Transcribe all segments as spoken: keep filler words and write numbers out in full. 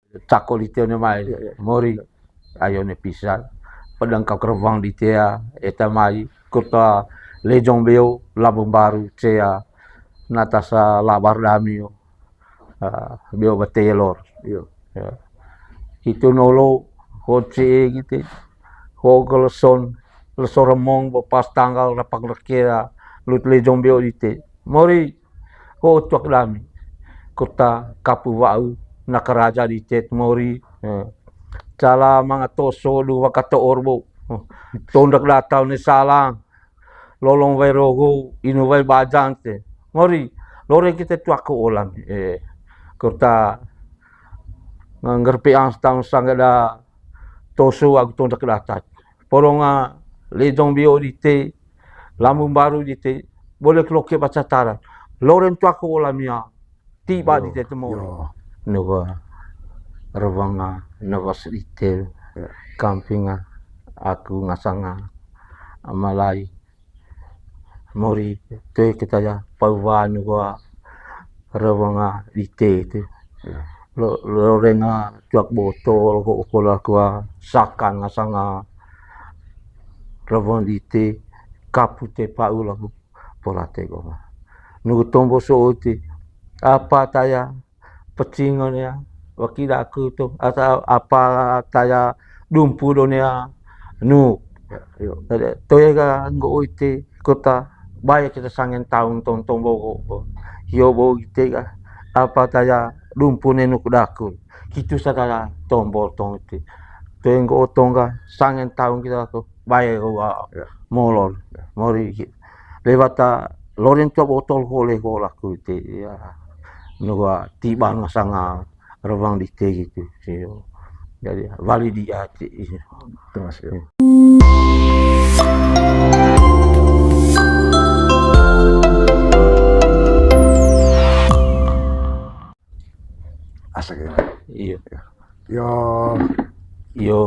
Cako dite one mai. Iya, iya. Mori. Iya. Ayo ne pisa. Pedang kau kerbang dite ya, eta mai. Kota Lejong Beo, Labuan Baru, cea. Natasa labar damio. Ah, beo batelor. Iya. Ya. Itu nolo, ho cee gitu. Ho ke leson, leso remong, bo pas tanggal, rapak rekea, lut Lejong Beo dite. Mori, ho tuak dami. Kota Kapu Wau, na karaja dite, mori. Ya. Cala manga toso, du waka toor bo. Tondak datau ne salang. Lolong wai rogo, inu wai bajang te. Mori, lore kita tuak ko olam. Eh, kota ngangger peang setahun sanggada toso agu tondak datat. Poronga Lejong Beo dite, Labuan Baru dite, boleh keloke baca taran. Loren tuak ko olam ya. Tiba di tete mo. Yo. Nuga rawanga nawas dite. Ya. Kampinga aku ngasanga amalai. Mori, toe kita ya, pauwa nuga rawanga dite itu. Ya. Lo, lorenga tuak botol, ko, ko lakua sakan ngasanga rawang dite, kapute pau laku. Polate ko. Nugu tombo so'o ti. Apa taya pecing one ya. Waki daku tu. Asa apa taya dumpu done ya. Nu. Ya, yo. Toya ga nggo ite kota. Baya kita sangen taung ton tombo ko. Yo bo ite ga. Apa taya dumpu ne nuk daku. Kitu sagala tombo tong ite. Toya nggo otong ga sangen taung kita ko. Baya ko ga. Ya. Molor. Ya. Mori. Lewat ta loren tua botol hole ho laku te, ya. Nuga tiban ngasanga rawang dite gitu, sih. Jadi, wali dia, ci. Terima kasih. Asa kayak gini. Iya. Ya. Yo. Yo.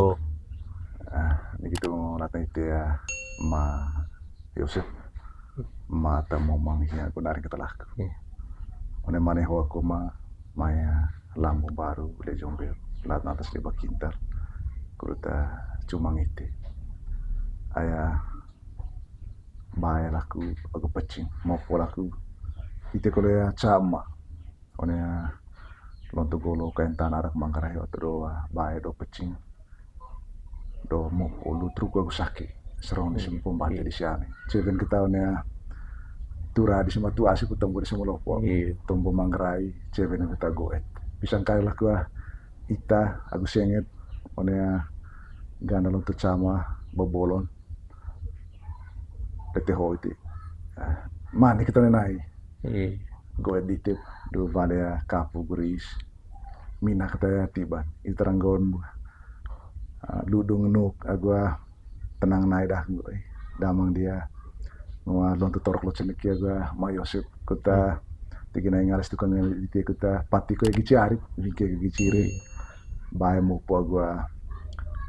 Ah, ini gitu latang itu ya, Ma Yosep. Ma ta momang hia kuna ari kita laku. Iya. One mane hoa ko ma, maya Labuan Baru, Lejong Beo, lat natas lima kintal. Kuruta cumang ite. Aya bae laku, aku pecing, mopo laku. Ite kole ya cama. One, ah, lonto golo kain tanah arak Manggarai oto do, ah, bae do pecing. Do mopo lu truku aku saki. Serong di sini pembate di siani. Ceven kita one, ah, tura di sima tua si ku tombo di sima lopo. Iya. Tombo Manggarai, ceven kita goet. Pisang kayu lah kua ita, aku senget. One, ah, gana lonto cama, bobolon. Pete ho iti. Ah, mane kita ne nai. Iya. Goe ditip, du vale ya kapu guris. Mina kata ya tiban. Ita ranggaun bu. Ah, ludung nuk, agua tenang nai dah gue. Damang dia. Ngua lonto torok lo ceneki agua Ma Yosep. Kuta, tiki nai ngalis tukang ngali dite kuta, pati ko ya gici arit, bingke gici arit. Iya. Bae mopo agua,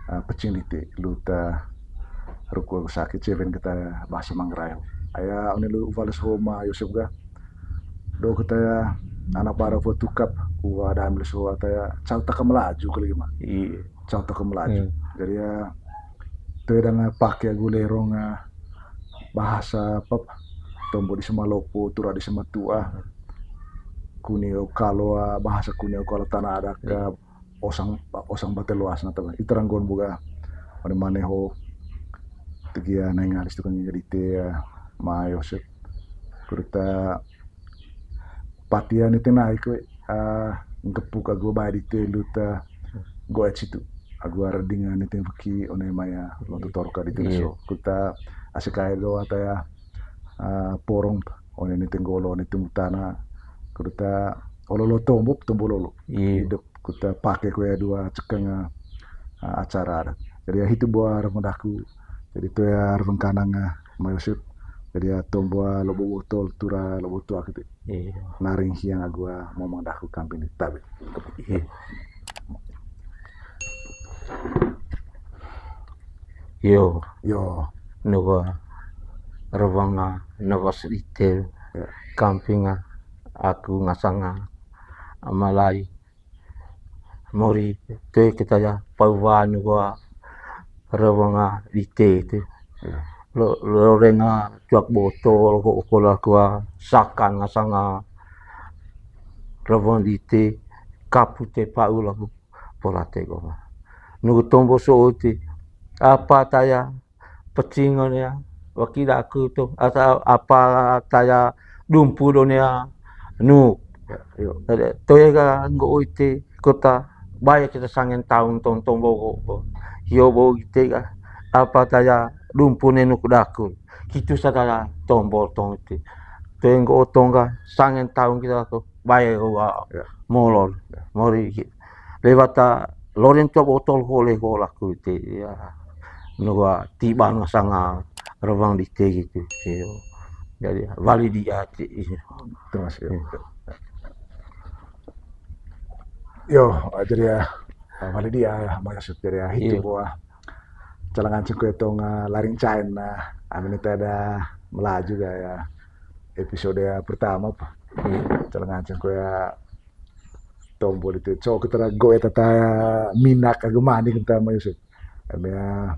ah, pecing dite, luta, ruku agu sakit, ceven kita bahasa Manggarai. Aya, one lu uvalas ho Ma Yosep ga. Do kita ya, anak para fo tukap, uwa dami les ho ata ya, cau taka melaju kali ma. Iya. Cau taka melaju. Hmm. Jadi ya, toe danga pake agu lerong, ah, bahasa apa, tombo di sema lopo, tura di sema tua. Kuni o kalo, ah, bahasa kuni o kalo tanah adat ka, iya, osang, osang bate loas na tama. Ita ranggaun buga. Mane mane ho. Tegia nai ngalis tukang jadi te, ah, Ma Yosep. Kuruta patia nete nai ko, ah, ngepuk agu bae dite luta goet situ. Agu ara dinga nete weki one maya lonto torka dite leso. Iya. Kuta ase kae do ata ya, ah, porong one nete nggolo nete mutana. Kuta olo lo tombo, tombo lolo. Iya. Hidup. Kuta pake ko ya dua cekeng, ah, acara adat. Jadi ya hitu buah rempeng daku. Jadi tu ya rempeng kanang, ah, Ma Yosep. Jadi ya tombo lobo botol tura lobo tua gitu. Iya. Naring hiang agu, ah, momang daku kamping di tabe. Iya. Yo. Yo. Nuga rawanga nawas dite. Ya. Kampinga aku ngasanga amalai. Mori, toe kita ya, pau wanu wa, rewenga dite itu. Lo, lorenga cuak botol, ko, ko la kua, sakan ngasanga, reweng dite, kapute pau laku, pola tego. Nunggu tombo so uti, apa taya, pecingon ya, waki daku tu, ata apa taya dumpu don ya, nu. Ya, iyo. Tadi, toe ga nggo uite, kota, bae kita sangen taung tong tombo ko. Iyo bo ite ga, apa taya dumpu ne nuk daku. Kitu sa taya tombo tong ite. Toe nggo otong ga, sangen taung kita ko, bae ko, ah, Ya. molor, Ya. mori ki. Lewat ta loren cuak botol ko le ko laku ite, ya. Nunggu tiba ngasanga reweng dite gitu. Iyo. Jadi, wali dia, ci. Terima kasih. Iya. Yo, jadi ya, wali dia, ya, maksud jadi ya, itu Iya. buah. Calang anceng kue tong, eh, laring cain, nah, amin itu ada melaju gak ya, episode pertama apa? Iya. Calang anceng kue tombol itu, so kita go eta ta minak agu maning ta ma Yusuf. Eme, ah,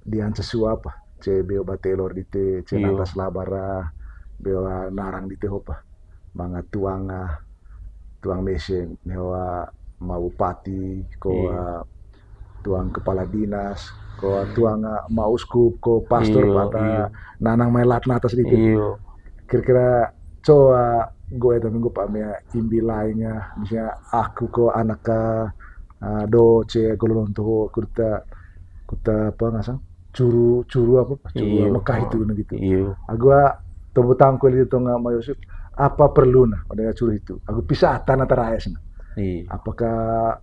dian sesuap, ce beo batelor dite, ce Iyo. natas labara, beo, ah, narang dite hopa. Manga tuang, ah, tuang mese, neho, ah, ma bupati, ko, Iyo. ah, tuang kepala dinas, ko, ah, tuang, ah, ma uskup, ko pastor, Iyo, pata iyo. nanang mai lat natas dite. Iyo. Kira-kira coa goe ta minggu pa mea imbi laing, ah, misalnya aku ko anak, ah, ah, do ce gololon toho, kuta, kuta apa ngasang? Curu, curu apa? Curu Iyo. Mekah itu, nah, gitu. Iyo. Agu, ah, tobo tangko itu tonga ma Yusuf, apa perlu nah, pada curu itu? Agu pisa atan atau raya sana. Iyo. Apakah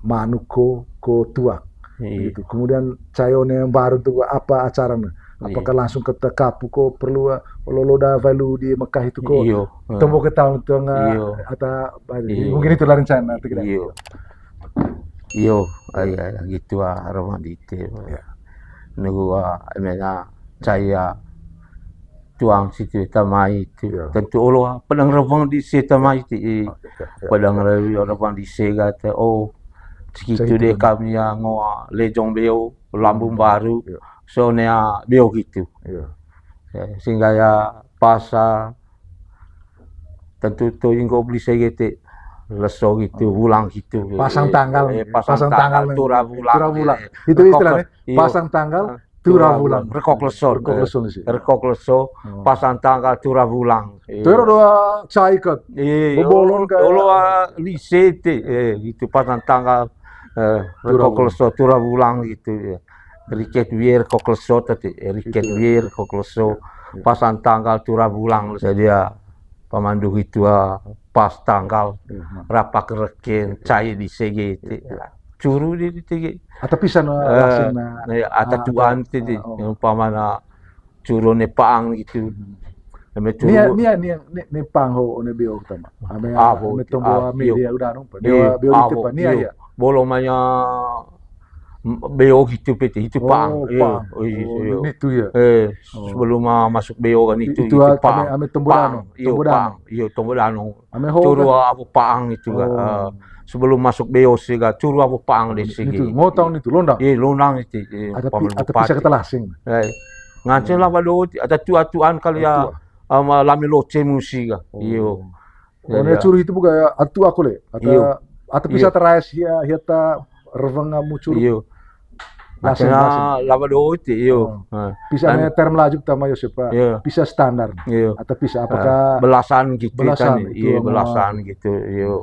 manuk ko, ko tuak? Iyo. Gitu. Kemudian cayo ne yang baru tuh apa acaranya? Apakah Iya. langsung ke te-, kapu ko perlu, ah, lolo da value di Mekah itu ko? Iyo. Tombo ke tahun tengah Iyo. atau Iyo. mungkin itulah rencana, tuh kira. Iyo. Iyo, ah, iya, iya, gitu, ah, rewang dite. Iya. Nunggu, ah, emena caya tuang situ tamai itu. Iya. Tentu olo, ah, pedang rewang di si tamai itu, i. Oh, iya, iya. Pedang rewang, rewang di si gata, oh, segitu Segitu deh kan. kami ya ngoa lejong beo, lambung Lambung baru, baru, iya. so nea beo gitu. Iya. Ya, sehingga ya pasar, tentu to ingko beli segete, leso gitu, Hmm. wulang gitu. Pasang Eh, tanggal, eh, pasang pasang tanggal, tanggal, tura wulang, tura wulang. eh. Itu Rekok istilahnya, le-, iyo. pasang tanggal, Ah, tura tura wulang. wulang. Rekok leso. Rekok Eh, leso sih. rekok leso, Oh. pasang tanggal, tura wulang. Iya. Tura doa cai kat. Iya, Bobolon kayak olo, ah, lise te, eh, gitu, pasang tanggal, eh, Tura rekok wulang. leso, tura wulang gitu, ya. Riket wier kok leso tadi, eh, riket Itu. wier kok leso, Iya. pasang tanggal, tura wulang. Jadi ya, pamandu gitu, ah, pas tanggal, Iya, nah. rapak reken, Iya. cai di segete. Iya. Curu di, di tege. Atau pisan, eh, Eh, langsung, nah, ya, ata ah, tuan atau, tadi, ah, oh. umpamana curu ne paang gitu. Hmm. Eme curu Nia, nia, nia, ni, ni pang ho, one beo utama. Ame, Ah, ho, ame tombo ah, ame iyo. dia udah nung, Iyo, dia beo ah, itu ho, pa, nia iyo. ya. Bolo manya, m-, beo gitu pete, itu Oh, paang. Iyo, paang. oh, iyo, Oh, iyo. ini tuh ya. Eh, Oh. sebelum, ah, masuk beo kan I-, itu, itu itu ah, paang. ame, ame tombo Paang, danong, iyo, tombo danong. paang. Iyo, tombo danong. Ame ho Curu kan? abu paang itu kan. Oh. Ah, sebelum masuk beo sih kan, curu abu paang deh Ini sih tuh, gitu. ngotong itu, londang. Iya, londang itu. Iya, Ada pi-, paman ada bupati. pisah kata lasing. Eh, nganceng Hmm. lah pada oti, ada tua-tuaan kali ya, Tua. ama lami loce musi kan. Oh. Iyo. Oh, Jadi ne ya. curu itu buka ya, atu aku le. Ada, Iyo. ada Iyo. pisah terais ya, ya ta reveng amu curu. Iyo. Lasing, Akhirnya lasing. laba dua uti, iyo. Oh. Nah. Pisah Dan meter melaju pertama Yosep, Pak. Iyo. Pisah standar. Iyo. Atau pisah Ah, apakah belasan gitu belasan kan. itu Iyo, yang belasan mau gitu, iyo.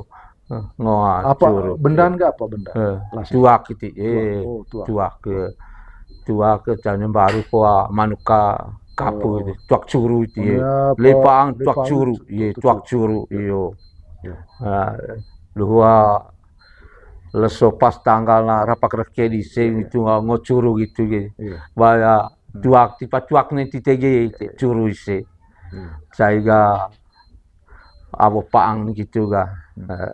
Eh, ngoa Apa curu. bendan nggak apa bendan? Eh, Lasing. tuak gitu. Tuak. Eh, Oh, tuak. tuak ke. Tuak ke, canya baru ko, ah, manuk ka kapu Oh. gitu. Tuak curu itu, Oh, iyo. ya, apa, Lepang tuak lepang curu. itu, Iyo, tuak tuak curu. curu, iyo. Iyo. Ah, luhua leso pas tanggal na rapak reke di se Iya. itu ngo, ngo curu gitu, gitu. Iya. Baya Hmm. tuak, tipa tuak ne titege, Iya, iya. curu ise. Iya. Saiga abo paang gitu ga. Hmm. Eh,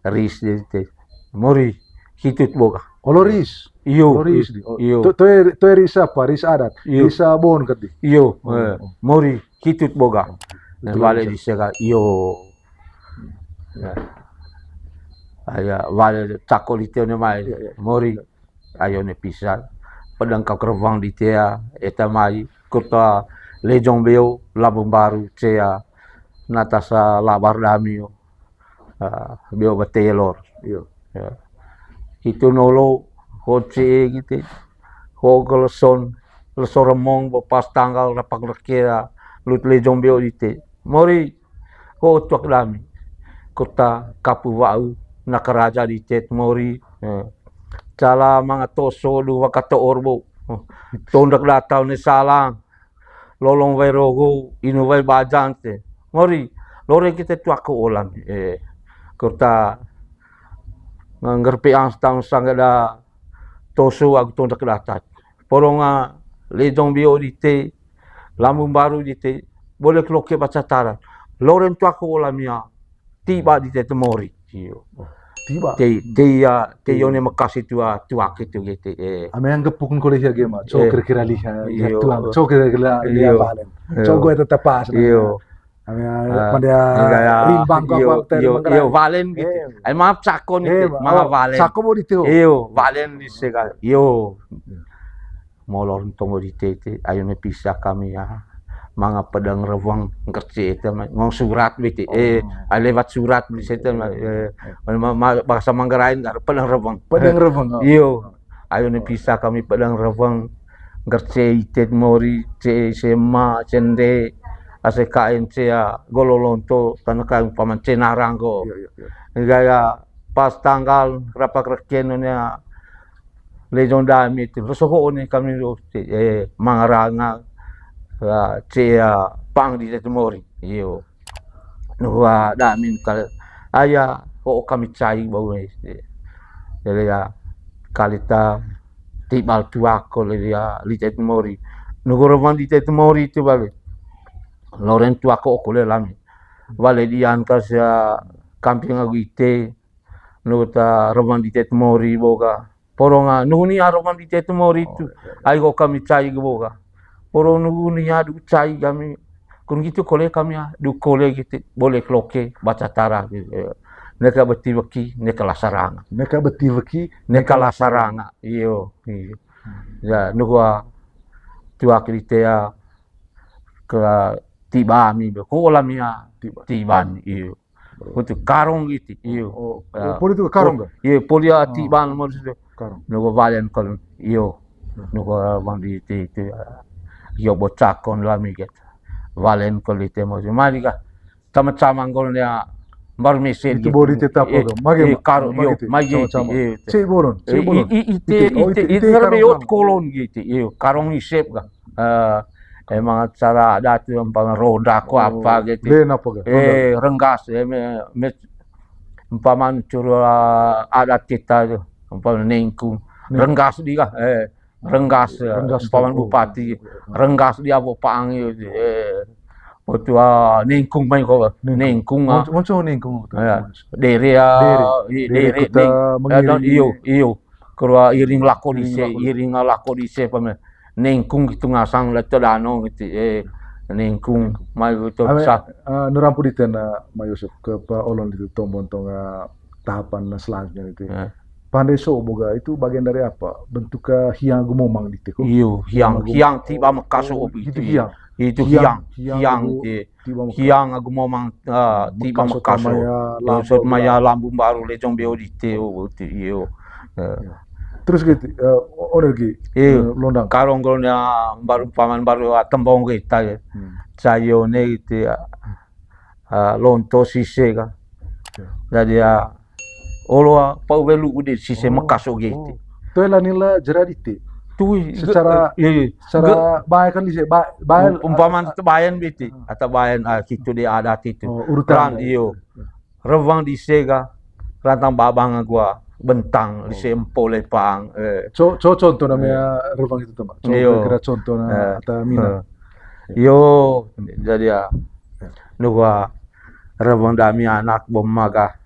ris de te. Mori, hitut boga. Olo ris. Iyo, Olo ris i-, di. Oh, iyo. to-, toe, toe ris apa? Ris adat. Iyo. Ris abon kati. Iyo, Oh, eh, oh. mori, hitut boga. Oh, Nah, itu balik bisa. di sega, iyo. Ya. Aya, wale cako dite one mai. Iya, iya. Mori. Iya. Ayo ne pisa. Pedang kau kerevang dite ya, eta mai. Kota Lejong Beo, Lambung Baru, cea. Natasa labar dami yo. Ah, beo batelor. Iyo. Ya. Itu nolo, ko cee gitu. Ko ke leson, leso remong, bo pas tanggal rapak rekea, lut Lejong Beo dite. Mori, ko tuak dami. Kota Kapu Wau, naka raja dite mori. Ya. Cala manga toso, du waka toor bo. Tondak datau ne salang. Lolong wai rogo, inu wai bajang te. Mori, lore kita tuak ko olam. Eh, kota ngangger peang setahun sanggada toso agu tondak datat. Poronga Lejong Beo dite, Lambung Baru dite, boleh keloke baca taran. Loren tuak ko olam ya. Tiba dite temori. Iyo. Oh, tiba. Te, te ya, te iyo ne mekas itu, ah, tuak itu gitu. Eh. Ame yang gepuk ko liha ge ma. Co kira-kira liha, liha tuang. Co kira-kira liha balen. Iyo. Co gue tetap pas. Iyo. Ame pada rimbang ko iyo, apa, iyo, balen gitu. Eh, maaf, cako nih, eh, manga balen. Cako mau ditiup. Iyo, balen di segal. Iyo. Molor tongo dite, ayo ne pisa kami ya. Manga pedang reweng, ngerce ete, ngong surat bete. Eh, lewat surat bete, eh, bahasa Manggarain kan pedang reweng. Pedang reweng, oh. Iyo. Ayo ne pisa kami pedang reweng, ngerce ite mori, ce sema, cende, ase kain cea, gololonto, tanah kain paman cenarang go. Iya, iya, iya. Gaya pas tanggal rapak reken ya, Lejong dami tu, soho ni kami tu, eh, mangaranga, ah, cea, pang di temori. Iyo. Nuhua dami kal, aya, ho kami cai bau ni. Jadi ya, kalita tibal tuak ko le ya, lite temori. Nuhua roman lite temori tu balik. Loren tuak ko le lami. Balik dian kasia kamping agu ite, nuhua roman lite temori boga. Poronga, nuhuni arongan di tetu mori tu. Ai ko kami cai geboga. Poro nuhuni adu cai kami. Kun gitu kole kami adu kole gitu. Boleh keloke, baca tara gitu. Neka beti weki, neka lasaranga. Neka beti weki, neka lasaranga. Iyo, iyo. Ya, nuhua tuak di tea ke tiba mi be. Ko olam ya. Tiba. Tiban, iyo. Itu karong gitu, iyo. Oh, poli itu karong ga? Iyo, poli ati ban mo situ. Karong. Nugo valen kol, iyo. Nugo bang di itu, iyo bocakon lami gitu. Valen kol itu mo. Mari ga. Sama-sama gol ya. Baru mesin itu gitu. Bodi tetap itu. Magi, iyo, magi itu. Cek bolon, cek bolon. Ite, ite, ite, ite, karong kolon gitu. Iyo, karong isep ga. Eh, emang acara adat itu, umpama roda ko apa gitu. Lain apa ga? Eh, renggas, eh, me, me, umpama curu adat kita itu, umpama nengkung. Renggas di ga, eh, renggas, eh, umpama bupati, renggas di abo pang itu, eh. Otua nengkung main ko, nengkung, ah. Monco nengkung. Ya, dere ya, dere, dere, iyo, iyo. Kerua iring lako dise, iring lako dise pame. Nengkung gitu ngasang leto dano gitu, eh, nengkung mai gitu. Ame, sa- eh, nurampu di tena, Mai Yusuf, ke pa olon itu tombon tonga tahapan selanjutnya itu. Pandai so boga itu bagian dari apa? Bentuk ke hiang agu momang di teko. Iyo, hiang, hiang tiba mekaso itu. Itu hiang. Itu hiang, hiang, hiang agu momang, ah, tiba mekaso. Maya Lambung Baru, Lejong Beo di teo, iyo. Terus gitu, eh, owner gi, iyo. Londang. Karong golnya baru paman baru, ah, tembong kita ya. Cayo ne gitu ya. Ah, lonto sise kan. Jadi ya, olo, ah, pau welu ude sise mekaso gitu. Toela nila jera dite. Tui, secara, iya, iya. Secara bae kan dise, bae, bae, umpaman itu bayan bete. Atau bayan, ah, gitu de adat itu. Oh, urutan. Iyo. Rewang dise ga, rantang babang gua, bentang, dise empo lepang, eh. Co, co, contoh namanya rewang itu, teman. Coba kira contoh na, atau mina. Iyo, jadi ya, nu gua rewang dami anak bom maga.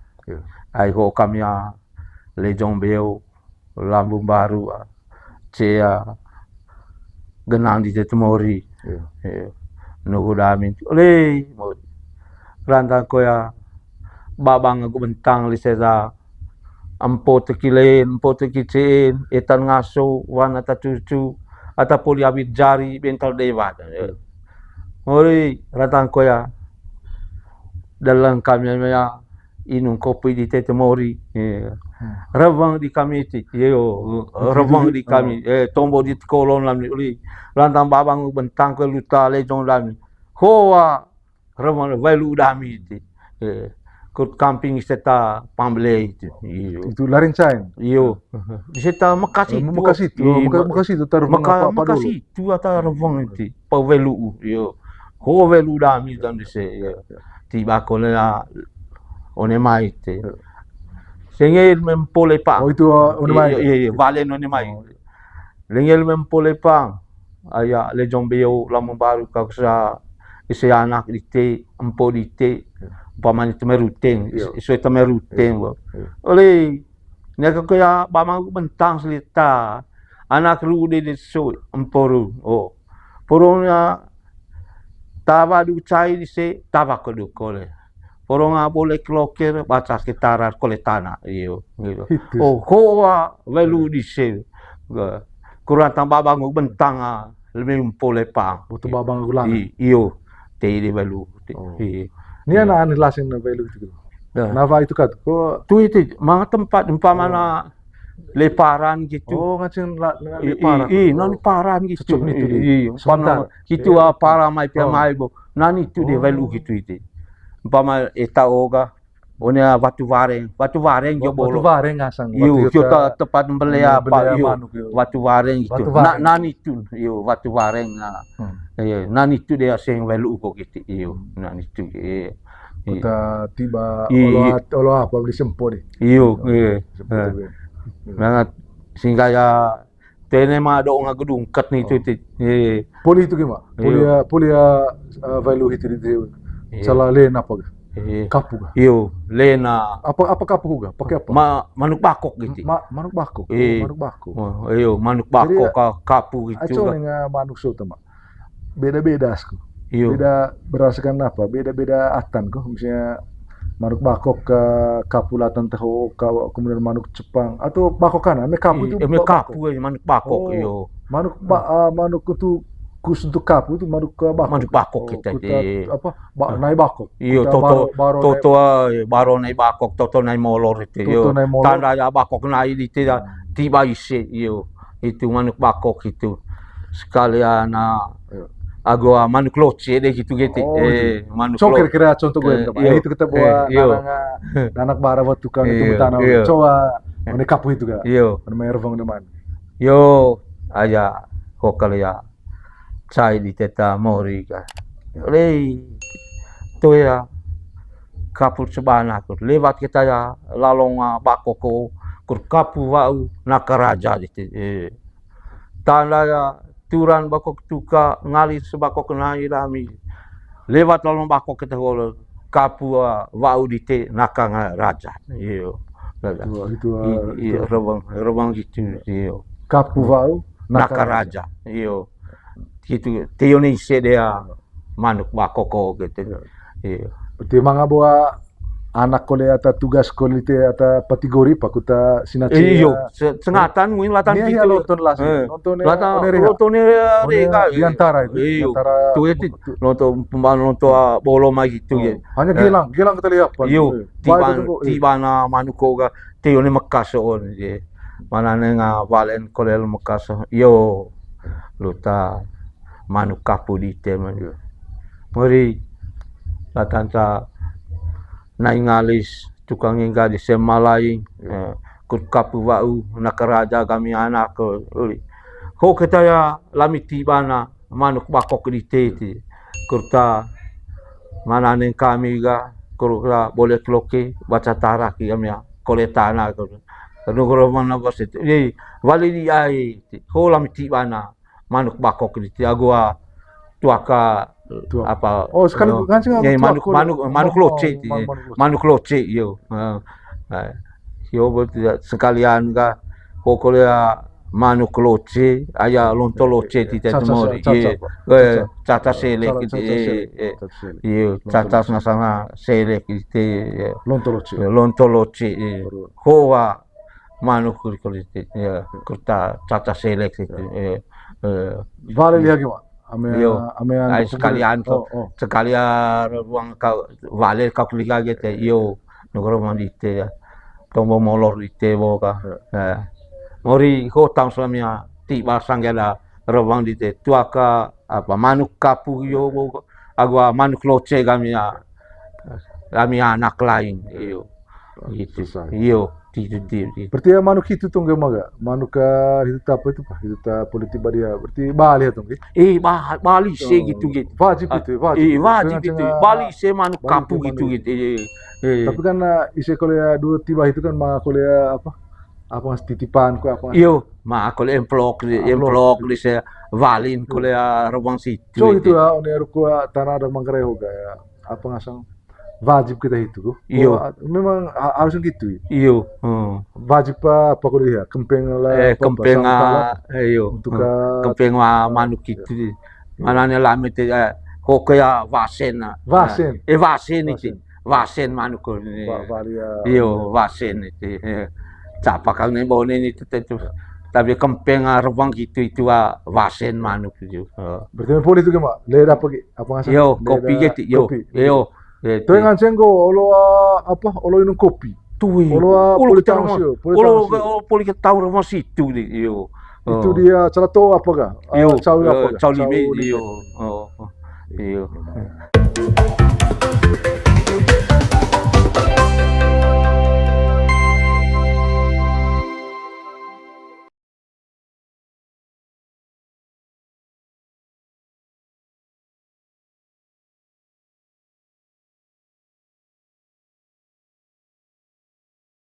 Ai ho kami ya, Lejong Beo, Lambung Baru, ah, cea, ah, genang di tetu mori. Iya. Iya. Nugu damin, le, mori. Rantang ko ya, babang aku bentang li sesa, Empo teki len, empo teki ceen, etan ngaso, wan ata cucu, ata poli awit jari, bental dewat. Mori, ratang koya. Dalang kami ya, inung kopi di tete mori. Iya. Rewang di kami ti. Iyo, rewang di kami. Eh, tombo di kolon lami uli. Lantang babang bentang ke luta lejong lami. Hoa, rewang welu dami ti. Eh, kut kamping seta pambele itu. Iyo. Itu larin cain. Iyo. Di seta mekas itu. Mekas itu. Mekas itu taruh meka-, mekas itu ata rewang itu. Pa welu. Iyo. Ho welu dami dan dise. Iyo. Tiba kole ya one mai te. Sengel mempo lepang. Oh, itu, uh, one mai. Iya, iya, iya, valen one mai. Oh. Lengel mempo lepang. Aya lejong beo lamo baru kau sa ise anak dite, empo dite. Umpamanya temeruteng, isu temeruteng. Oleh, nya kau ya bamang bentang selita. Anak ru de so empo ru. Oh. Porongnya tawa du cai dise, tawa ko du kole. Porong a bole kloker, baca kitarar kole tana, iyo, gitu. Oh, hoa welu dise. Kurang tambah bangun bentang a, lebih pole pang. Butuh babang gulang. Iyo, te ide welu. Ni ana ane lasing na welu itu. Nawa itu kat, ko tu itu, manga tempat, umpamana leparan gitu. Oh, ngaceng leparan. Ih, nani paran gitu. Ih, gitu, ah, para mai pia mai bo. Nani tu de welu gitu itu. Umpama eta oga, one watu wareng, watu wareng jo bolo. Watu wareng asang. Iyo, kita tempat membeli apa, iyo. Watu wareng gitu. Nani tu, iyo, watu wareng. Iyo, nani tu de aseng welu ko gitu. Iyo, nani tu. Kita tiba olo apa beli sempo deh. Iyo, iyo. Banget. Sehingga ya tene ma do nga gedung kat ni tu ti. Poli itu gimana? Poli ya, poli ya, eh, value itu di, salah len apa ga? Kapu ga? Iyo, lena. Apa, apa kapu ga? Pakai apa? Manuk bakok gitu. Manuk bakok. Manuk bakok. Iyo, manuk bakok kapu gitu. Acong dengan manuk soto ma. Beda-beda asku. Iyo. Beda berdasarkan apa? Beda-beda atan ko. Misalnya manuk bakok ke kapu latan teho, kemudian manuk Jepang atau bakok kan? Ame kapu itu. Ame kapu ya, manuk bakok. Iyo. Manuk ba-, manuk itu khusus untuk kapu itu manuk ke bakok. Manuk bakok kita itu. Apa? Nai bakok. Iyo, toto, baro nai bakok, toto nai molor itu. Iyo. Tanda ya bakok nai di tidak tiba isi. Iyo. Itu manuk bakok itu. Sekalian, ah, ago, ah, manuk loce deh gitu, gitu. Manuk loce. Kira-kira contoh gue, itu kita bawa anak bara buat tukang itu tanah. Coba, mana kapu itu ga? Iyo. Mana main revong teman. Yo, aya, kokal ya. Cai di teta mori ka. Lei, to ya. Kapu sebana ko. Lewat kita ya, lalong, ah, bakoko, kur kapu wau, naka raja di te. Tanda ya, turan bakok tuka, ngalir sebakok nai rami. Lewat lalong bakok kita holo, kapu, ah, wau di te, naka nga raja. Iyo. Itu, ah, itu, ah, rewang, rewang gitu. Iyo. Kapu wau, naka raja. Iyo. Gitu, teoni sedea manuk bakoko gitu. Iyo. Berarti manga boa anak kole ata tugas kole te ata patigori pakuta sinace. Iyo, sengatan mungkin latan gitu. Nonton las, nonton latan, nonton diantara itu. Iyo. Diantara. Tu itu nonton pemban nonton, ah, bolo mai gitu ya. Hanya gilang, gilang kita lihat. Iyo, tiba, tiba na manuk ko ga teoni mekas on je. Mana nenga valen kolel mekas. Iyo. Luta manuk kapu di te man. Mori latanta nai ngalis tukang engga di semalaing, eh, kut kapu wau naka raja kami anak, eh, uli. Ho kita ya lami tibana manuk bakok di tete. Kurta mana neng kami ga, kurta boleh keloke baca taraki kami ya. Kole tana kurta. Nugro mana bos itu. Jadi wali di ai. Ho lami tibana. Manuk bakok di ti agua tuaka apa. Oh, sekali nganceng manuk, manuk loce ti. Manuk loce, iyo. Yo, sekalian ga pokoknya manuk loce, aya lonto loce ti tadi mori. Caca selek ti. Iyo, caca ngasana selek ti. Lonto loce. Lonto loce. Ho wa Manuk kuri-kuri itu, ya, kurta caca selek itu, eh, eh. Vale liha gimana? Ame, iyo. Ame ai sekalian ko, oh, oh. Sekalian ruang kau vale kau kuli kaget ya, iyo. Nukro mandi te ya. Tombo molor di te bo ka. Ya. Mori ko tang suami ya, tiba sanggela rebang di te. Tuaka apa, manuk kapu iyo bo, agua manuk loce kami ya. Kami anak lain, iyo. Gitu. Iyo, gitu, gitu, gitu. Berarti ya manuk hitu tong ge maga. Manuk ka hitu ta apa itu, Pak? Hitu ta politik badia. Berarti bali ya tong ge. Eh, ba-, bali se gitu, gitu. Wajib gitu, wajib. Eh, wajib gitu. Bali se manuk kapu gitu, gitu. Eh, eh. Tapi kan, eh, ise kalau ya dua tiba itu kan mah kalau ya apa? Apa ngas titipan ko apa? Iyo, mah kalau emplok di, emplok di se walin kalau ya ruang situ. So itu ya, one ruko tanah ada mangkere hoga ya. Apa ngasang wajib kita itu ko. Iyo. Oh, memang ha-, harus gitu ya. Iyo. Hmm. Wajib apa, apa kuliah? Kempeng lah, eh, apa, kempeng, ah, iyo. Untuk, hmm, ah, kempeng wa manuk itu. Mana ne lame te, eh, kok ya wasen, ah. Wasen. Eh, wasen itu. Wasen. Wasen manuk ko ini. Iyo, wasen itu. Eh. Capa kang ne bone itu tentu. Tapi kempeng, ah, ruang gitu itu, ah, wasen manuk itu. Oh. Berarti poli itu gimana? Leda apa ki? Apa ngasang? Iyo, kopi gitu, iyo. Kopi. Iyo. Itu yang nganceng ko, olo, ah, apa? Olo inung kopi. Tui. Olo, ah, olo poli kita tahu sih, poli tahu sih. Olo poli kita tahu rumah situ nih, iyo. Itu dia, salah tahu apa kah? Ah, iyo, cawi apa kah? Cawi lime, iyo. Oh, iyo. Iya.